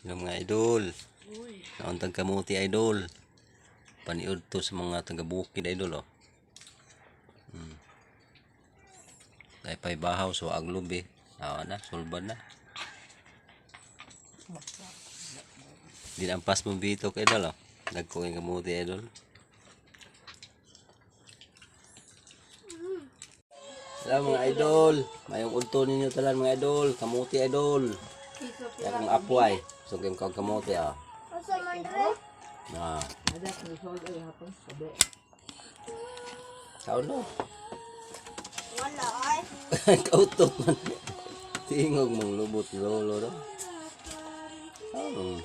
Yung mga idol. Nauntag kamuti, idol. Paniud to sa mga taga-bukid, idol, oh. Ay pay bahaw so aglubi. Awa na, sulbad na. Di na ampas mong bitok, idol, oh. Nagko yung kamuti, idol. Hello, mga idol. Mayong udto ninyo talan, mga idol. Kamuti, idol. Kaya kong apway. So kayong kag kamuti, ah. Asa man dre? Na. Kaon no. Wala ay. Kautot man. Tingog mong lubot lolo do. Oh.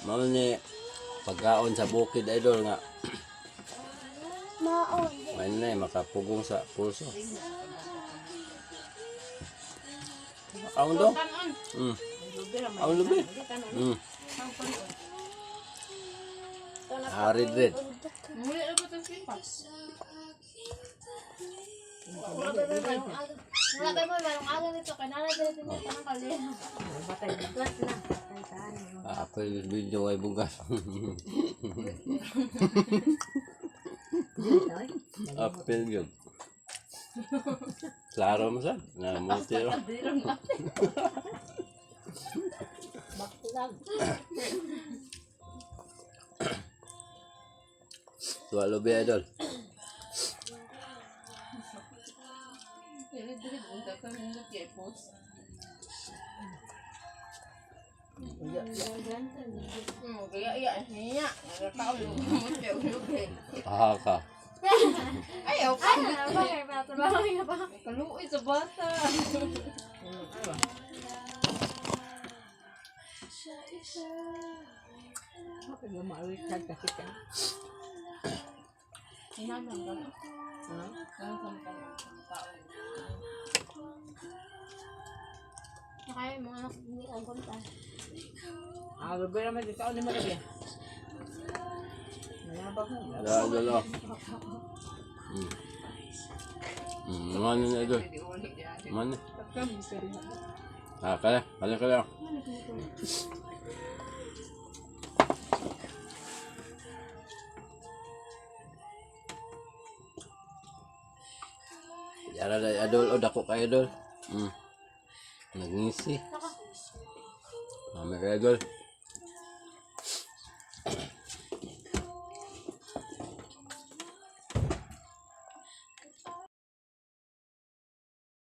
Mao ni pagkaon sa bukid, idol, nga Maon. may na makapugong sa pulso. Kaon do. Kaon lubi. Harid red. Muli na ba itong simpa? Wala tayo mo, merong aga nito. Kaya nalagay natin yung tanang kali. Ah, ako yung video ay bugas. Apel yun. Klaro mo sa? Namuti ro. Tuwa lubi, idol. Dili-dili, unta ka nindot kay post. Kaya iya niya. Nagkakaon yung kamuti og lubi. Aha ka. Ayaw ka. Ay, ano ba? Kaya trabaho nga ba? Kaluoy sa bata. Inanong ka na. Inanong ka na. Tao. Kaya mga anak, hindi ang konta. Wala, idol, oh. Ano na, idol? Ano? Ah, kaya. Kaya, kaya. Yara na, idol. O, dako kayo, idol. Nagngisi. Mami kayo, idol.